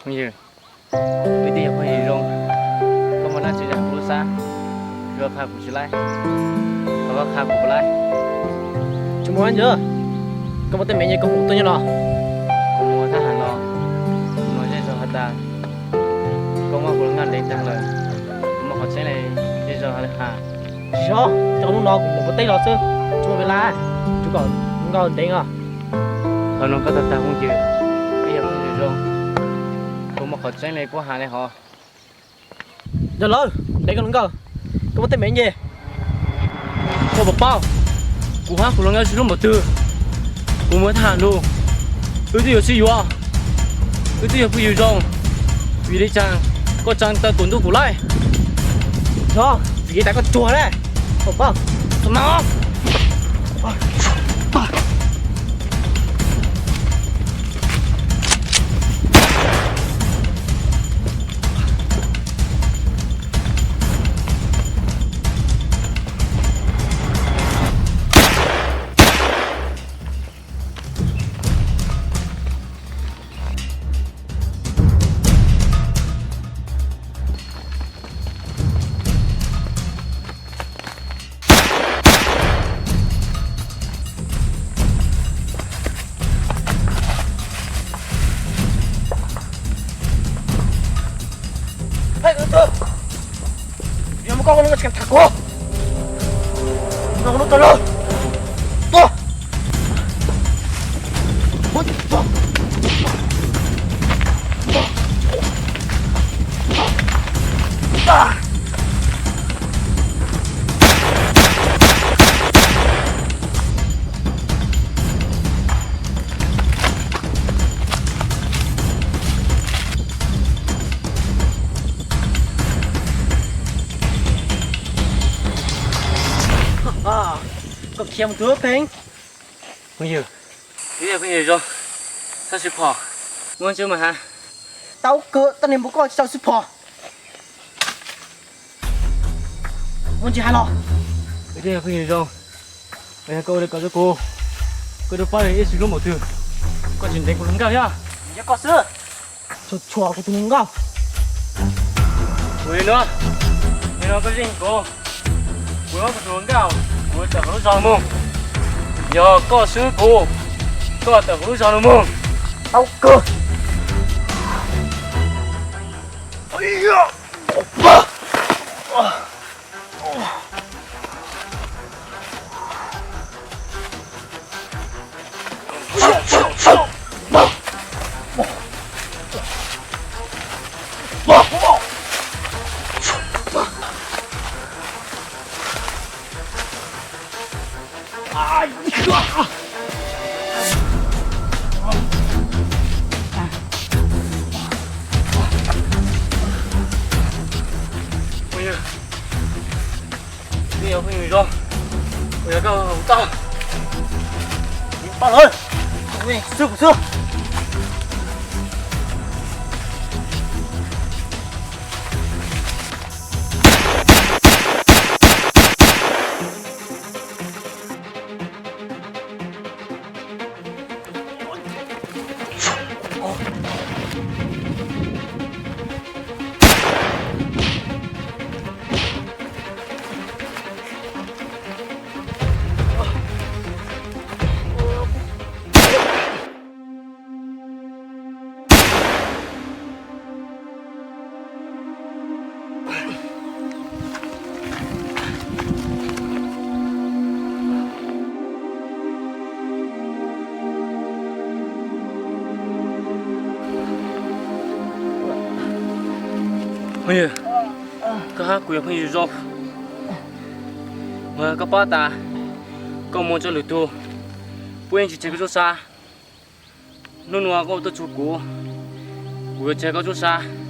Phooj ywg, wb twb yog phooj ywg zoo, koj muaj dab tsi zam kuv lub xab, yuav qha kuv tsis laib, thov koj qha kuv puas laib? Tsis muaj dab tsi, koj muaj teeb meem ces koj mus tuaj nyob no. Kuv mus thab ham los, kuv hnov zej zog has tas koj muab kuv lub nkauj ntev tag lawm, kuv muaj qhov tseeb li zej zog has. Tsis yog, cov hnub no kuv mus ua teb los xwb, tsis muaj vis lab, tsuas kom nkauj ntev os. Qhov no koj tau tag phooj ywg, wb yog phooj ywg zoo, kuv muaj qhov tseeb li puab has li hov. Yog lawm, ntev koj hluas nkauj, koj muaj teeb meem ces koj puas paub, kuv hab kuv hluas nkauj sib hlub npaum twg, kuv mus thab ham lug, wb twb yuav sib yuav, wb twb yog phooj ywg zoo, vim li cas koj tsaa tau tuam ntuj kuv laij? Yog vim li cas koj tsuag ne? Koj puas paub, txhob mas. Yog muaj koj ua lub nkauj tsis kam tham kuv, no hnub tau lawm, tuaj. Koj khiav mus twg pheej? Phooj ywg, phooj ywg zoo, txhob sib phom, muaj ntsis mas has. Tau kawg, tau niag npua koj tsis tau sib phom. Muaj ntsis has los. Phooj ywg zoo, yog koj ua li ko rau kuv, koj rov pab ib sib hlub npaum twg, koj tsis ntev kuv hluas nkauj thiab. Yog koj xwb. Tsuag tsuag kuv tus hluas nkauj. Kuv li no, nim no koj yeej kuv, kuv yuav kuv tus hluas nkauj, kuv tawm hauv lub zos mus. Yog koj swb kuv, koj tawm hauv lub zos no mus. Tau kawg. Twb yog phooj ywg zoo, kuv yog koj hauv tau. Pab lawm, xwb kuv xwb. Phooj ywg, koj hab kuv yog phooj ywg zoo, mas koj paub tas koj mus rau lwm tug, puab yeej tsis tseg koj tub sab. Hnub nuav koj tuaj txug kuv, kuv yuav tseg koj tub sab.